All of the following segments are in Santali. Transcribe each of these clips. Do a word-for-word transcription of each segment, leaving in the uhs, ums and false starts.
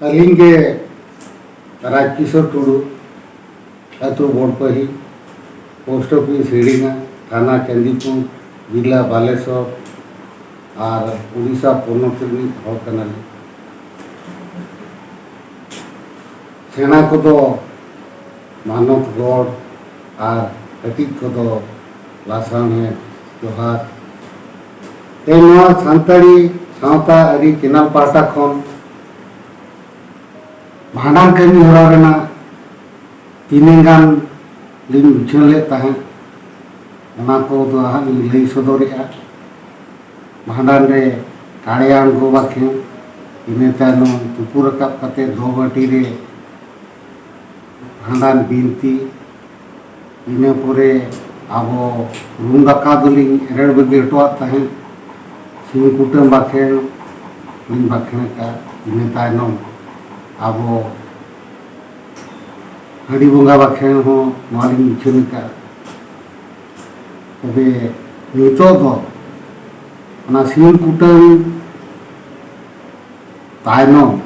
ᱟᱹᱞᱤᱧ ᱜᱮ ᱨᱟᱡᱽᱠᱤᱥᱳᱨ ᱴᱩᱰᱩ, ᱟᱹᱛᱩ ᱵᱚᱲᱯᱟᱹᱦᱤ, ᱯᱳᱥᱴ ᱚᱯᱷᱤᱥ ᱦᱤᱲᱤᱧᱟ, ᱛᱷᱟᱱᱟ ᱪᱟᱸᱫᱤᱯᱩᱨ, ᱡᱤᱞᱟ ᱵᱟᱞᱮᱥᱚᱨ ᱟᱨ ᱩᱲᱤᱥᱥᱟ ᱯᱚᱱᱚᱛ ᱨᱤᱱᱤᱡ ᱦᱚᱲ ᱠᱟᱱᱟᱞᱤᱧ᱾ ᱥᱮᱬᱟ ᱠᱚᱫᱚ ᱢᱟᱱᱚᱛ ᱜᱚᱲ ᱟᱨ ᱠᱟᱹᱴᱤᱡ ᱠᱚᱫᱚ ᱞᱟᱥᱟᱲᱦᱮᱫ ᱡᱚᱦᱟᱨ᱾ ᱛᱮᱦᱮᱧ ᱱᱚᱣᱟ ᱥᱟᱱᱛᱟᱲᱤ ᱥᱟᱶᱛᱟ ᱟᱹᱨᱤ ᱪᱮᱱᱮᱞ ᱯᱟᱦᱴᱟ ᱠᱷᱚᱱ ᱵᱷᱟᱸᱰᱟᱱ ᱠᱟᱹᱢᱤ ᱦᱚᱨᱟ ᱨᱮᱱᱟᱜ ᱛᱤᱱᱟᱹᱜ ᱜᱟᱱ ᱞᱤᱧ ᱩᱪᱷᱟᱹᱱ ᱞᱮᱫ ᱛᱟᱦᱮᱸᱫ, ᱚᱱᱟ ᱠᱚᱫᱚ ᱦᱟᱸᱜ ᱞᱤᱧ ᱞᱟᱹᱭ ᱥᱚᱫᱚᱨᱮᱜᱼᱟ᱾ ᱵᱷᱟᱸᱰᱟᱱ ᱨᱮ ᱠᱟᱲᱮ ᱟᱬᱜᱚ ᱵᱟᱠᱷᱮᱬ, ᱤᱱᱟᱹ ᱛᱟᱭᱱᱚᱢ ᱛᱩᱯᱩ ᱨᱟᱠᱟᱵ ᱠᱟᱛᱮ ᱫᱚ ᱵᱟᱹᱴᱤ ᱨᱮ ᱵᱷᱟᱸᱰᱟᱱ ᱵᱤᱱᱛᱤ, ᱤᱱᱟᱹ ᱯᱚᱨᱮ ᱟᱵᱚ ᱨᱩᱢ ᱫᱟᱠᱟ ᱫᱚᱞᱤᱧ ᱮᱨᱮᱲ ᱵᱟᱹᱜᱤ ᱦᱚᱴᱚᱣᱟᱫ ᱛᱟᱦᱮᱸᱫ, ᱥᱤᱢ ᱠᱩᱴᱟᱹᱢ ᱵᱟᱠᱷᱮᱬ ᱞᱤᱧ ᱵᱟᱠᱷᱮᱬ ᱟᱠᱟᱫᱼᱟ᱾ ᱤᱱᱟᱹ ᱛᱟᱭᱱᱚᱢ ᱟᱵᱚ ᱦᱟᱺᱰᱤ ᱵᱚᱸᱜᱟ ᱵᱟᱠᱷᱮᱬ ᱦᱚᱸ ᱱᱚᱣᱟ ᱞᱤᱧ ᱩᱪᱷᱟᱹᱱ ᱟᱠᱟᱫᱼᱟ᱾ ᱛᱚᱵᱮ ᱱᱤᱛᱚᱜ ᱫᱚ ᱚᱱᱟ ᱥᱤᱢ ᱠᱩᱴᱟᱹᱢ ᱛᱟᱭᱱᱚᱢ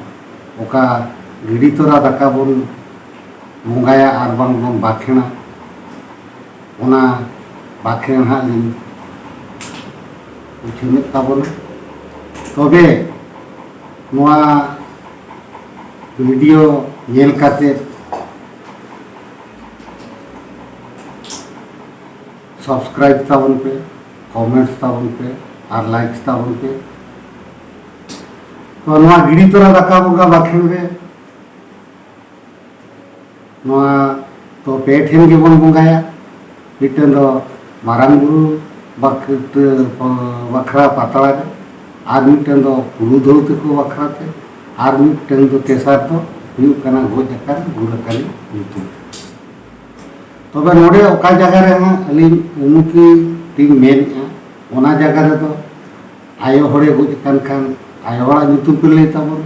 ᱚᱠᱟ ᱜᱤᱰᱤ ᱛᱚᱨᱟ ᱫᱟᱠᱟ ᱵᱚᱱ ᱵᱚᱸᱜᱟᱭᱟ ᱟᱨ ᱵᱟᱝ ᱵᱚᱱ ᱵᱟᱠᱷᱮᱬᱟ, ᱚᱱᱟ ᱵᱟᱠᱷᱮᱬ ᱦᱟᱸᱜ ᱞᱤᱧ ᱩᱪᱷᱟᱹᱱᱮᱫ ᱛᱟᱵᱚᱱᱟ᱾ ᱛᱚᱵᱮ ᱱᱚᱣᱟ ᱵᱷᱤᱰᱤᱭᱳ ᱧᱮᱞ ᱠᱟᱛᱮ ᱥᱟᱵᱥᱠᱨᱟᱭᱤᱵ ᱛᱟᱵᱚᱱ ᱯᱮ, ᱠᱚᱢᱮᱱᱴᱥ ᱛᱟᱵᱚᱱ ᱯᱮ ᱟᱨ ᱞᱟᱭᱤᱠᱥ ᱛᱟᱵᱚᱱ ᱯᱮ᱾ ᱛᱚ, ᱱᱚᱣᱟ ᱜᱤᱰᱤ ᱛᱚᱨᱟ ᱫᱟᱠᱟ ᱵᱚᱸᱜᱟ ᱵᱟᱠᱷᱮᱬ ᱨᱮ ᱱᱚᱣᱟ ᱫᱚ ᱯᱮ ᱴᱷᱮᱱ ᱜᱮᱵᱚᱱ ᱵᱚᱸᱜᱟᱭᱟ᱾ ᱢᱤᱫᱴᱮᱱ ᱫᱚ ᱢᱟᱨᱟᱝ ᱵᱩᱨᱩ ᱵᱟᱠ-, ᱵᱟᱠᱷᱨᱟ ᱯᱟᱛᱲᱟ ᱨᱮ, ᱟᱨ ᱢᱤᱫᱴᱮᱱ ᱫᱚ ᱯᱩᱨᱩᱫᱷᱩᱞ ᱛᱟᱠᱚ ᱵᱟᱠᱷᱨᱟ ᱛᱮ, ᱟᱨ ᱢᱤᱫᱴᱮᱱ ᱫᱚ ᱛᱮᱥᱟᱨ ᱫᱚ ᱦᱩᱭᱩᱜ ᱠᱟᱱᱟ ᱜᱚᱡ ᱟᱠᱟᱱ ᱜᱩᱨ ᱟᱠᱟᱱᱤᱡ ᱧᱩᱛᱩᱢ ᱛᱮ᱾ ᱛᱚᱵᱮ ᱱᱚᱰᱮ ᱚᱠᱟ ᱡᱟᱭᱜᱟ ᱨᱮ ᱦᱟᱸᱜ ᱟᱹᱞᱤᱧ ᱩᱢᱩᱠᱤ ᱞᱤᱧ ᱢᱮᱱᱮᱫᱼᱟ, ᱚᱱᱟ ᱡᱟᱭᱜᱟ ᱨᱮᱫᱚ ᱟᱭᱳ ᱦᱚᱲᱮ ᱜᱚᱡ ᱟᱠᱟᱱ ᱠᱷᱟᱱ ᱟᱭᱳ ᱦᱚᱲᱟᱜ ᱧᱩᱛᱩᱢ ᱯᱮ ᱞᱟᱹᱭ ᱛᱟᱵᱚᱱᱟ,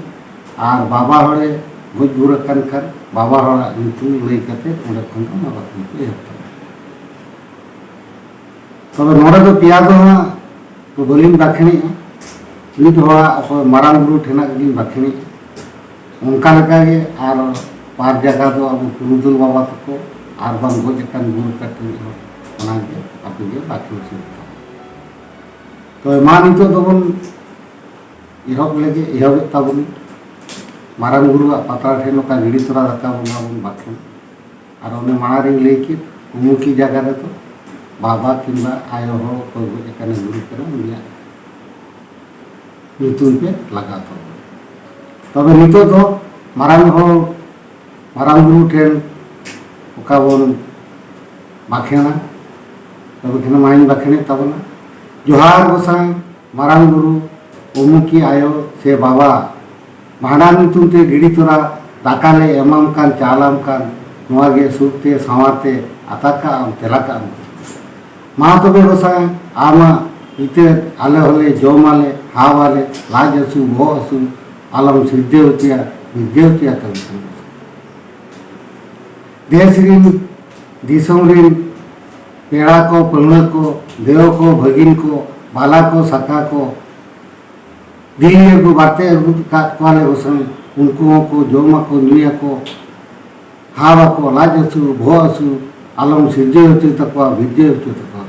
ᱟᱨ ᱵᱟᱵᱟ ᱦᱚᱲᱮ ᱜᱚᱡ ᱜᱩᱨ ᱟᱠᱟᱱ ᱠᱷᱟᱱ ᱵᱟᱵᱟ ᱦᱚᱲᱟᱜ ᱧᱩᱛᱩᱢ ᱞᱟᱹᱭ ᱠᱟᱛᱮ ᱚᱸᱰᱮ ᱠᱷᱚᱱ ᱫᱚ ᱚᱱᱟ ᱵᱟᱠᱷᱮᱬ ᱯᱮ ᱮᱦᱚᱵ ᱛᱟᱵᱚᱱᱟ᱾ ᱛᱚᱵᱮ ᱱᱚᱰᱮ ᱫᱚ ᱯᱮᱭᱟ ᱫᱚ ᱦᱟᱸᱜ ᱫᱚ ᱵᱟᱹᱞᱤᱧ ᱵᱟᱠᱷᱮᱬᱮᱜᱼᱟ, ᱢᱤᱫ ᱦᱚᱲᱟᱜ ᱚᱠᱚᱭ ᱢᱟᱨᱟᱝ ᱵᱩᱨᱩ ᱴᱷᱮᱱᱟᱜ ᱜᱮᱞᱤᱧ ᱵᱟᱠᱷᱮᱬᱮᱜᱼᱟ᱾ ᱚᱱᱠᱟ ᱞᱮᱠᱟᱜᱮ ᱟᱨ ᱵᱟᱨ ᱡᱟᱭᱜᱟ ᱫᱚ ᱟᱵᱚ ᱯᱩᱨᱩᱫᱷᱩᱞ ᱵᱟᱵᱟ ᱛᱟᱠᱚ ᱟᱨ ᱵᱟᱝ ᱜᱚᱡ ᱟᱠᱟᱱ ᱜᱩᱨ ᱠᱟᱹᱴᱤᱡ ᱦᱚᱸ, ᱚᱱᱟᱜᱮ ᱟᱯᱮ ᱜᱮ ᱵᱟᱠᱷᱮᱲ ᱥᱩᱨᱩ ᱛᱟᱵᱚᱱ᱾ ᱛᱚᱵᱮ ᱢᱟ ᱱᱤᱛᱚᱜ ᱫᱚᱵᱚᱱ ᱮᱦᱚᱵ ᱞᱮᱜᱮ, ᱮᱦᱚᱵᱮᱫ ᱛᱟᱵᱚᱱ ᱢᱟᱨᱟᱝ ᱵᱩᱨᱩᱣᱟᱜ ᱯᱟᱛᱲᱟ ᱴᱷᱮᱱ ᱚᱠᱟ ᱜᱤᱲᱤ ᱛᱚᱨᱟ ᱫᱟᱠᱟ ᱵᱚᱸᱜᱟ ᱵᱚᱱ ᱵᱟᱠᱷᱮᱲ᱾ ᱟᱨ ᱚᱱᱮ ᱢᱟᱲᱟᱝ ᱨᱤᱧ ᱞᱟᱹᱭ ᱠᱮᱫ, ᱩᱢᱩᱠᱤ ᱡᱟᱭᱜᱟ ᱨᱮᱫᱚ ᱵᱟᱵᱟ ᱠᱤᱝᱵᱟ ᱟᱭᱳ ᱦᱚᱲ ᱚᱠᱚᱭ ᱜᱚᱡ ᱟᱠᱟᱱᱮ ᱜᱩᱨ ᱠᱟᱱᱟ ᱩᱱᱤᱭᱟᱜ ᱧᱩᱛᱩᱢ ᱯᱮ ᱞᱟᱜᱟᱣ ᱛᱟᱵᱚᱱᱟ᱾ ᱛᱚᱵᱮ ᱱᱤᱛᱚᱜ ᱫᱚ ᱢᱟᱨᱟᱝ ᱦᱚᱲ, ᱢᱟᱨᱟᱝ ᱵᱩᱨᱩ ᱴᱷᱮᱱ ᱚᱠᱟ ᱵᱚᱱ ᱵᱟᱠᱷᱮᱬᱟ, ᱛᱚᱵᱮ ᱠᱷᱟᱱ ᱢᱟᱧ ᱵᱟᱠᱷᱮᱬᱮᱫ ᱛᱟᱵᱚᱱᱟ᱾ ᱡᱚᱦᱟᱨ ᱜᱚᱸᱥᱟᱭ, ᱢᱟᱨᱟᱝ ᱵᱩᱨᱩ, ᱩᱢᱩᱠᱤ ᱟᱭᱳ ᱥᱮ ᱵᱟᱵᱟ, ᱵᱷᱟᱸᱰᱟᱱ ᱧᱩᱛᱩᱢ ᱛᱮ ᱜᱤᱰᱤ ᱛᱚᱨᱟ ᱫᱟᱠᱟ ᱞᱮ ᱮᱢᱟᱢ ᱠᱟᱱ, ᱪᱟᱞᱟᱢ ᱠᱟᱱ, ᱱᱚᱣᱟ ᱜᱮ ᱥᱩᱠ ᱛᱮ ᱥᱟᱶᱟᱨ ᱛᱮ ᱟᱛᱟ ᱠᱟᱜ ᱟᱢ, ᱛᱮᱞᱟ ᱠᱟᱜ ᱟᱢ᱾ ᱢᱟ ᱛᱚᱵᱮ ᱜᱚᱸᱥᱟᱭ, ᱟᱢᱟᱜ ᱤᱛᱟᱹ ᱟᱞᱮ ᱦᱚᱸᱞᱮ ᱡᱚᱢᱟᱞᱮ, ᱦᱟᱣᱟᱞᱮ, ᱞᱟᱡ ᱦᱟᱹᱥᱩ, ᱵᱚᱦᱚᱜ ᱦᱟᱹᱥᱩ ᱟᱞᱚᱢ ᱥᱤᱨᱡᱟᱹᱣ ᱦᱚᱪᱚᱭᱟ, ᱵᱤᱨᱡᱟᱹᱣ ᱦᱚᱪᱚᱭᱟ ᱛᱚᱵᱮ ᱠᱷᱟᱱ᱾ ᱫᱮᱥ ᱨᱤᱱ, ᱫᱤᱥᱚᱢ ᱨᱤᱱ ᱯᱮᱲᱟ ᱠᱚ, ᱯᱟᱹᱦᱲᱟᱹ ᱠᱚ, ᱫᱮᱣ ᱠᱚ, ᱵᱷᱟᱹᱜᱤᱱ ᱠᱚ, ᱵᱟᱞᱟ ᱠᱚ, ᱥᱟᱠᱟ ᱠᱚ, ᱫᱤᱱ ᱟᱹᱜᱩ ᱵᱟᱨᱛᱮ ᱟᱹᱜᱩ ᱠᱟᱜ ᱠᱚᱣᱟᱞᱮ ᱜᱚᱸᱥᱟᱭ, ᱩᱱᱠᱩ ᱦᱚᱸᱠᱚ ᱡᱚᱢᱟᱠᱚ, ᱧᱩᱭᱟᱠᱚ, ᱦᱟᱣ ᱟᱠᱚ, ᱞᱟᱡ ᱦᱟᱹᱥᱩ, ᱵᱚᱦᱚᱜ ᱦᱟᱹᱥᱩ ᱟᱞᱚᱢ ᱥᱤᱨᱡᱟᱹᱣ ᱦᱚᱪᱚᱭ ᱛᱟᱠᱚᱣᱟ, ᱵᱤᱨᱡᱟᱹᱣ ᱦᱚᱪᱚᱭ ᱛᱟᱠᱚᱣᱟ᱾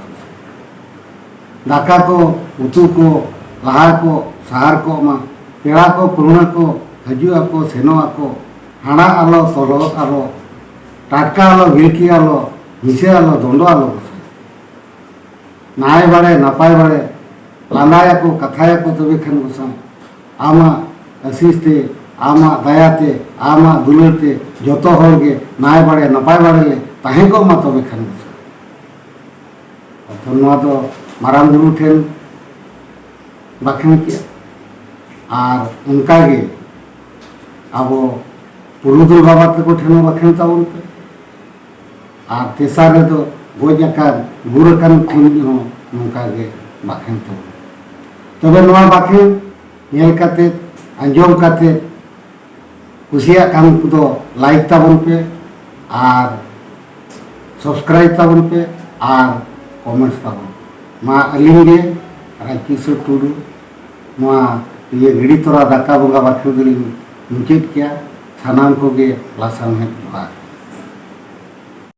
ᱫᱟᱠᱟ ᱠᱚ, ᱩᱛᱩ ᱠᱚ, ᱞᱟᱦᱟ ᱠᱚ, ᱥᱟᱦᱟᱨ ᱠᱚᱜ ᱢᱟ᱾ ᱯᱮᱲᱟ ᱠᱚ, ᱯᱟᱹᱦᱲᱟᱹ ᱠᱚ ᱦᱤᱡᱩᱜ ᱟᱠᱚ, ᱥᱮᱱᱚᱜ ᱟᱠᱚ᱾ ᱦᱟᱲᱟᱜ ᱟᱞᱚ, ᱛᱚᱞᱚᱛ ᱟᱞᱚ, ᱴᱟᱴᱠᱟ ᱟᱞᱚ, ᱵᱷᱤᱲᱠᱤ ᱟᱞᱚ, ᱦᱤᱸᱥᱟᱹ ᱟᱞᱚ, ᱫᱚᱸᱰᱚ ᱟᱞᱚ ᱜᱚᱸᱥᱟᱭ᱾ ᱱᱟᱭ ᱵᱟᱲᱮ, ᱱᱟᱯᱟᱭ ᱵᱟᱲᱮ, ᱞᱟᱸᱫᱟᱭᱟᱠᱚ, ᱠᱟᱛᱷᱟᱭᱟᱠᱚ ᱛᱚᱵᱮ ᱠᱷᱟᱱ ᱜᱚᱸᱥᱟᱭ᱾ ᱟᱢᱟᱜ ᱟᱥᱤᱥ ᱛᱮ, ᱟᱢᱟᱜ ᱫᱟᱭᱟ ᱛᱮ, ᱟᱢᱟᱜ ᱫᱩᱞᱟᱹᱲ ᱛᱮ ᱡᱚᱛᱚ ᱦᱚᱲ ᱜᱮ ᱱᱟᱭ ᱵᱟᱲᱮ, ᱱᱟᱯᱟᱭ ᱵᱟᱲᱮ ᱞᱮ ᱛᱟᱦᱮᱸ ᱠᱚᱜ ᱢᱟ ᱛᱚᱵᱮ ᱠᱷᱟᱱ ᱜᱚᱸᱥᱟᱭ᱾ ᱚᱨᱛᱷᱟᱛ ᱱᱚᱣᱟ ᱫᱚ ᱢᱟᱨᱟᱝ ᱵᱩᱨᱩ ᱴᱷᱮᱱ ᱵᱟᱠᱷᱮᱬ ᱠᱮᱜᱼᱟ᱾ ᱟᱨ ᱚᱱᱠᱟᱜᱮ ᱟᱵᱚ ᱯᱩᱨᱩᱫᱷᱩᱞ ᱵᱟᱵᱟ ᱛᱟᱠᱚ ᱴᱷᱮᱱ ᱦᱚᱸ ᱵᱟᱠᱷᱮᱬ ᱛᱟᱵᱚᱱ ᱯᱮ᱾ ᱟᱨ ᱛᱮᱥᱟᱨ ᱨᱮᱫᱚ ᱜᱚᱡ ᱟᱠᱟᱱ, ᱜᱩᱨ ᱟᱠᱟᱱ ᱴᱷᱮᱱ ᱦᱚᱸ ᱱᱚᱝᱠᱟ ᱜᱮ ᱵᱟᱠᱷᱮᱬ ᱛᱟᱵᱚᱱ᱾ ᱛᱚᱵᱮ ᱱᱚᱣᱟ ᱵᱟᱠᱷᱮᱬ ᱧᱮᱞ ᱠᱟᱛᱮ, ᱟᱸᱡᱚᱢ ᱠᱟᱛᱮ, ᱠᱩᱥᱤᱭᱟᱜ ᱠᱷᱟᱱ ᱠᱚᱫᱚ like ᱛᱟᱵᱚᱱ ᱯᱮ ᱟᱨ subscribe ᱛᱟᱵᱚᱱ ᱯᱮ ᱟᱨ comments ᱛᱟᱵᱚᱱ ᱯᱮ᱾ ᱢᱟ ᱟᱹᱞᱤᱧ ᱜᱮ ᱨᱟᱡᱽᱠᱤᱥᱳᱨ ᱴᱩᱰᱩ ᱱᱚᱣᱟ ᱤᱭᱟᱹ ᱜᱤᱲᱤ ᱛᱚᱨᱟ ᱫᱟᱠᱟ ᱵᱚᱸᱜᱟ ᱵᱟᱠᱷᱮᱬ ᱫᱚᱞᱤᱧ ᱢᱩᱪᱟᱹᱫ ᱠᱮᱭᱟ᱾ ᱥᱟᱱᱟᱢ ᱠᱚᱜᱮ ᱞᱟᱥᱟᱲᱦᱮᱫ ᱡᱚᱦᱟᱨ᱾